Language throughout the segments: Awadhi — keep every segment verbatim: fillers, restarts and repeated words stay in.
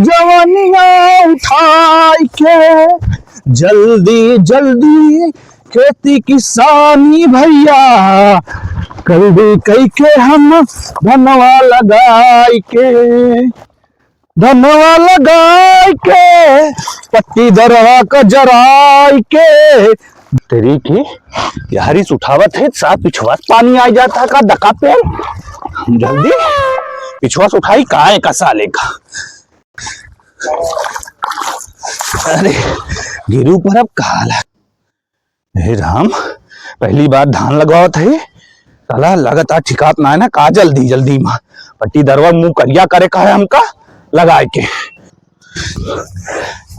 जवनिया उठाई के जल्दी जल्दी खेती किसानी भैया, जल्दी कई के हम धनवा लगाई के, धनवा लगाई के, पट्टी दरवा क जराई के। तेरी की यारी उठावत है, साथ पिछवा से पानी आ जाता का दका पेल। जल्दी पिछवा से उठाई, काय का साले का। अरे, गिरू पर अब कहा ला। हे राम, पहली बार धान लगावत है, साला लगातार ठिकात ना है ना, का जल्दी, जल्दी मा पट्टी दरवा मुंह करिया करे का है हमका लगाए के।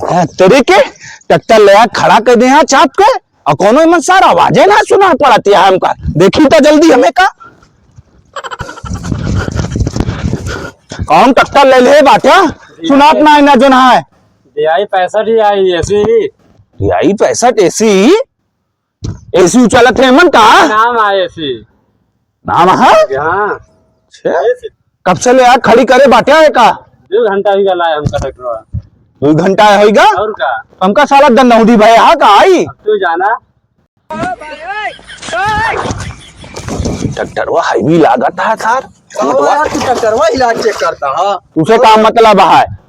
हाँ, तेरे के ट्रैक्टर ले आ, खड़ा कर दे यहाँ चाप के, और कोनो मन सार आवाजे ना सुना पड़त है हमका। देखी तो जल्दी हमें का। कौन ट्रैक्टर ले ले बाट्या? सुनात ना है ना जोन है। DI पैंसठ ही आई AC। DI पैंसठ AC? AC चलत है मन का? नाम है AC। नाम है? हाँ। छे? कब से ले आ खड़ी करे बाट्या है का? दो घंटा ही गला है हमका ट्रैक्टर। दो घंटा होइगा? और का? हमका साला दन्नौदी भय हा का आई? अब तू जाना। ट्रैक्टरवा heavy लागत है सार। कहो यार, तू ट्रैक्टरवा हिला चेक करता है। तुसे का मतलब है?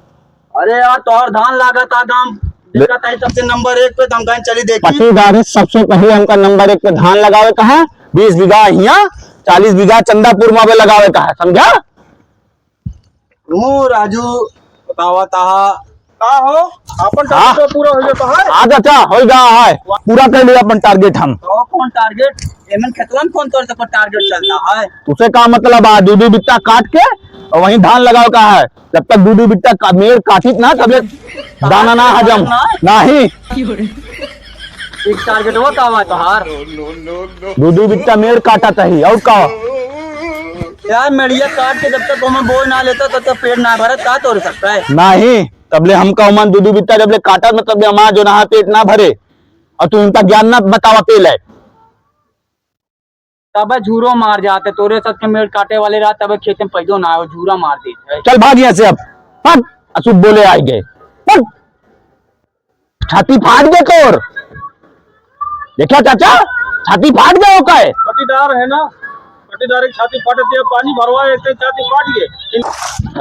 अरे यार, तोहर धान लागत है, दाम दे- दिक्कत है, सबसे नंबर एक पे, तो हम कहें चली देखी। पट्टीदार है, सबसे पहले हमका नंबर एक पे धान लगावे का है, बीस बीघा हियाँ, चालीस बीघा चंदापुर मा पे लगावे का है, समझा? मुँह राजू बतावा ताहा। का हो? आपन हाँ। टारगेट पूरा हो जाता है? हाँ चाचा, हो गया है। पूरा कर लिया अपन टारगेट हम। तो कौन टारगेट? एमन खेतवन कौन तौर तक टारगेट चलता है? उसे का मतलब है? दू दू बित्ता काट के और वहीं धान लगावे का है। जब तक दू दू बित्ता का मेड़ काटित ना, तबले दाना ना हजम। नहीं। एक टारगेट वो का हुआ तोहार? दू दू बित्ता मेड़ काटा तही, और का? यार, मेड़िया काट के जब तक ओमे बोझ ना लेता, तब तक पेट ना भरत, का तोड़ सकता है? नहीं, तबले हमका ओमन दू दू बित्ता जबले काटत, मतलब हमारा जो नहा पेट ना भरे, और तू उनका ज्ञान ना बतावा पेल है। तब झूरो मार जाते, तोरे साथ के मेड़ काटे वाले रहा, तब खेत में पैदो ना आयो, झूरा मार देते। चल भाग यहाँ से अब, भाग, अशुभ बोले आए गए, भाग। छाती फाट गए तोर, देखा चाचा, छाती फाट गए हो का है? पट्टीदार है ना, पट्टीदार एक छाती फाट दिया, पानी भरवा एक छाती फाट गए।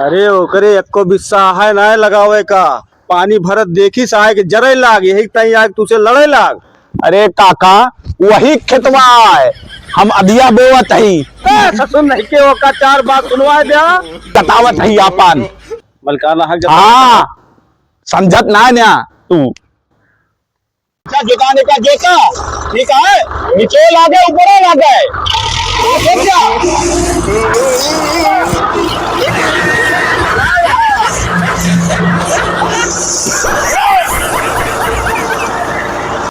अरे ओकरे एको बिस्सा है ना लगावे का, पानी भरत देखी से आए के जरे लाग, यही ताई आए तुसे लड़े लाग। अरे काका, वही खेतवा है, हम अधिया बोवत हई। ए, ससुर नहीं के ओका चार बात सुनवा द्या। बतावत हई आपन। मलकाना हक जब हाँ, समझत ना न्या तू। का जोताने का जोता, ठीक है, नीचे लागे, ऊपर लागे। देख जा।